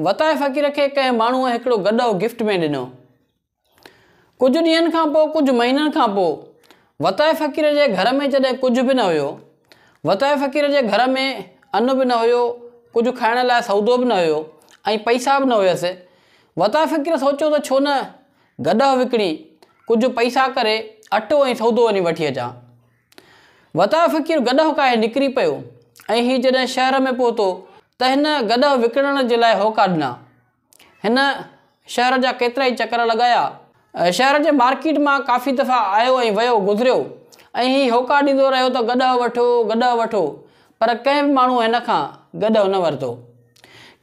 وتائي فقير کي ڪنهن ماڻهوء هڪڙو گڏهو گفٽ ۾ ڏنو. ڪجهه ڏينهن کان پوء ڪجهه مهينن کان پوء وتائي فقير جي گهر ۾ جڏهن ڪجهه به نه هيو، وتائي فقير جي گهر ۾ ان به نه هيو، ڪجهه کائڻ لاء سودو به نه هيو ۽ پئسا به نه هيس. وتائي فقير سوچيو ته ڇو نه گڏهه وڪڻي ڪجهه پئسا ڪري اٽو ۽ سودو وڃي وٺي اچان. وتايو فقير گڏهه ڪاهي نڪري پيو ۽ هي جڏهن شهر ۾ پهتو ته هن گڏهه وڪڻڻ جي لاء هوڪا ڏنا. هن شهر جا ڪيترائي چڪر لڳايا. شهر جي مارڪيٽ مان ڪافي دفعا آيو ۽ ويو گذريو ۽ هي هوڪا ڏيندو رهيو ته گڏهه وٺو، گڏهه وٺو پر ڪنهن به ماڻهوء هن کان گڏهه نه ورتو.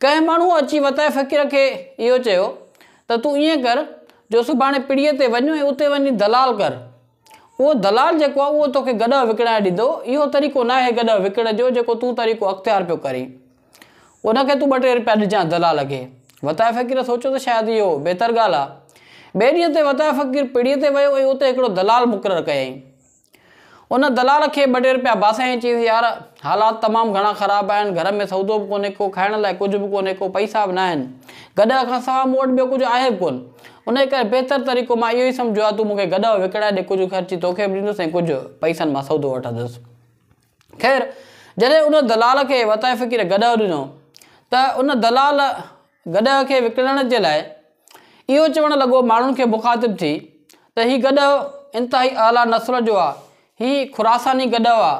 ڪنهن ماڻهوء اچي وتائي فقير کي اهو چيو ته تون ائين ڪر جو سڀاڻي پڙيء تي وڃ ۽ اتي وڃي دلال ڪر. اهو دلال جيڪو آهي اهو توکي گڏهه وڪڻائي ڏيندو، اهو طريقو ناهي گڏهه وڪڻڻ جو جيڪو تون طريقو اختيار پيو ڪرين. ان کي تون ٻه ٽي رپيا ڏجان دلال کي. وتائي فقير سوچيو ته شايد اهو بهتر ڳالهه آهي. ٻئي ڏينهن تي وتائي فقير پڙيء تي ويو ۽ اتي هڪڙو دلال مقرر ڪيائين. ان دلال کي ٻه ٽي رپيا باسيائين چيس يار حالات تمام گهڻا خراب آهن گهر ۾ سودو به ڪونهي ڪو کائڻ لاء ڪجهه به ڪونهي ڪو پئسا به ناهن گڏهه کان سوا مون وٽ ٻيو ڪجهه آهي به ڪونه انهيء ڪري بهتر طريقو مان اهو ئي سمجهيو آهي تون مون کي گڏهه وڪڻائي ڏي ڪجهه خرچي توکي به ڏيندس ۽ ڪجهه پئسن مان سودو وٺندس خير جڏهن ان دلال کي وتائي فقير گڏهه ڏنو ته ان دلال گڏهه کي وڪڻڻ جي لاء اهو چوڻ لڳو ماڻهن کي مخاطب ٿي ته هي گڏهه انتهائي اعليٰ نسل جو آ، هي خراساني گڏهه آ،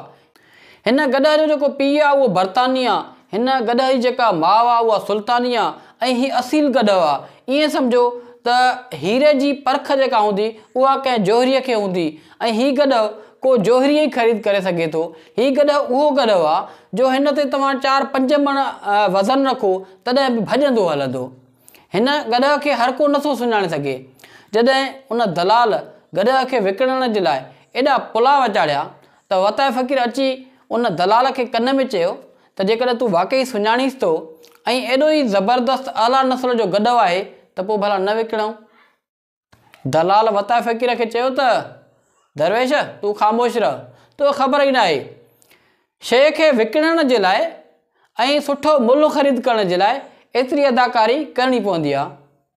هن گڏهه جو جيڪو پيء آ اهو برطاني آ، هن گڏهه جي جيڪا ماء آ اها سلطاني آ ۽ هي اصيل گڏهه آ، ائين سمجهو ته هيري جي پرک جيڪا هوندي اها ڪنهن جوهريء کي هوندي ۽ هي گڏهه ڪو جوهري ئي خريد ڪري سگهي ٿو، هي گڏهه اهو گڏهه آ جو هن تي توهان چار پنج مڻ وزن رکو تڏهن به ڀڄندو هلندو. هن گڏهه کي هر ڪو نٿو سڃاڻي سگهي. جڏهن ان دلال گڏهه کي وڪڻڻ جي لاء ايڏا پلاء چاڙهيا ته وتائي فقير اچي ان دلال کي ڪن ۾ چيو ته جيڪڏهن تون واقعي سڃاڻيس ٿو ۽ ايڏو ئي زبردست اعليٰ نسل جو گڏهه آهي ته پوء ڀلا نه وڪڻون. دلال وتائي فقير کي چيو ته، درويش! تون خاموش رهه، توکي خبر ئي ناهي. شيء کي وڪڻڻ جي لاء ۽ سٺو ملهه خريد ڪرڻ جي لاء ايتري اداڪاري ڪرڻي پوندي آ.